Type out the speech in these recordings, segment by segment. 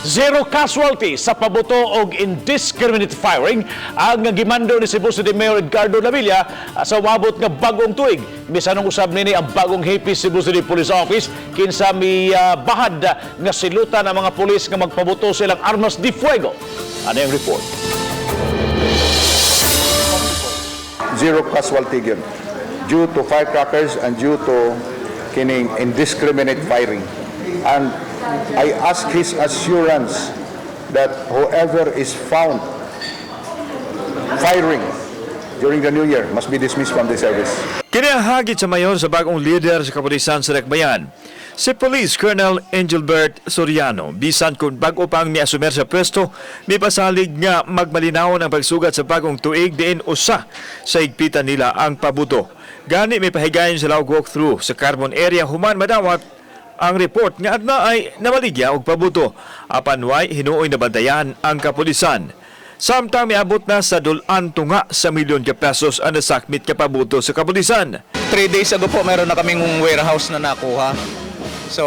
Zero casualty sa pabuto og indiscriminate firing ang gimando ni Cebu City Mayor Edgardo Lavilla sa umabot nga bagong tuig. Misanong usab nini ang bagong hepe Cebu City Police Office kinsa mi bahad nga silutan ang mga pulis nga magpabuto silang armas de fuego. Ano yung report? Zero casualty gyud due to firecrackers and due to kining indiscriminate firing. And I ask his assurance that whoever is found firing during the new year must be dismissed from the service. Kini ang hagit sa mayor sa bagong leader sa kapulisan sa Dakbayan, si Police Colonel Angelbert Soriano. Bisan kung bago pang miasumer sa pwesto, mipasalig nga magmalinaw ang pagsugat sa bagong tuig diin usa sa higpitan nila ang pabuto. Gani may pahigayon sila og walkthrough sa Carbon area human madawat ang report nga adna ay namaligya og pabuto. Apan way hinuoy nabantayan ang kapulisan. Samtang miabot na sa dul-an tunga sa milyon ka pesos ang nasakmit ka pabuto sa kapulisan. 3 days ago po, meron na kaming warehouse na nakuha. So,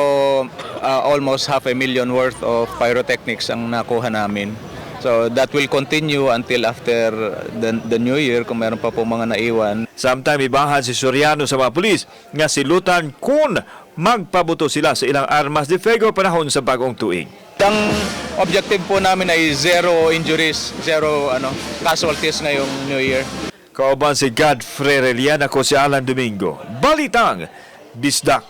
almost half a million worth of pyrotechnics ang nakuha namin. So, that will continue until after the new year kung meron pa po mga naiwan. Samtang mibahan si Soriano sa mga pulis nga silutan kung magpabuto sila sa ilang armas de fuego panahon sa bagong tuig. Ang objective po namin ay zero injuries, zero casualties ngayong New Year. Kauban si Godfrey Relian, ako si Alan Domingo. Balitang Bisdak.